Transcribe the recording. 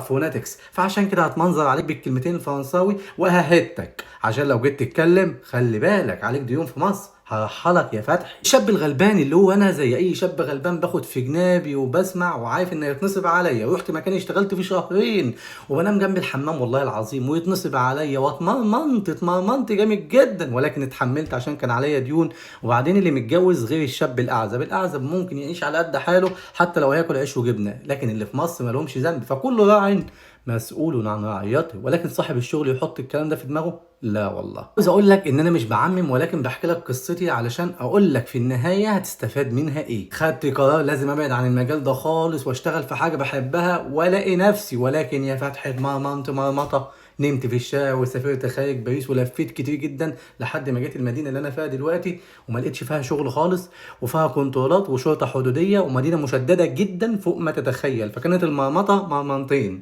فوناتكس، فعشان كده هتمنظر عليك بالكلمتين الفرنساوي وههتك، عشان لو جيت تتكلم خلي بالك عليك ديون في مصر هرحلك يا فتحي. الشاب الغلبان اللي هو انا زي اي شاب غلبان باخد في جنابي وبسمع وعارف ان يتنصب عليا، ورحت مكان اشتغلت فيه شهرين وبنام جنب الحمام والله العظيم ويتنصب عليا، واتمرمنت اتمرمنت جامد جدا، ولكن اتحملت عشان كان عليا ديون. وبعدين اللي متجوز غير الشاب الاعزب، الاعزب ممكن يعيش على قد حاله حتى لو هياكل عيش وجبنه، لكن اللي في مصر ما لهمش ذنب، فكل راع مسؤول عن رعيته. ولكن صاحب الشغل يحط الكلام ده في دماغه؟ لا والله. عاوز اقول لك ان انا مش بعمم، ولكن بحكي لك قصتي علشان اقول لك في النهاية هتستفاد منها ايه. خدت قرار لازم ابعد عن المجال ده خالص واشتغل في حاجة بحبها والاقي نفسي، ولكن يا فتحي مرمطه مرمطه، نمت في الشارع وسافرت خارج باريس ولفيت كتير جدا لحد ما جيت المدينة اللي انا فيها دلوقتي، وما لقيتش فيها شغل خالص، وفيها كنترولات وشرطه حدوديه ومدينة مشددة جدا فوق ما تتخيل. فكانت المرمطه مرمطتين.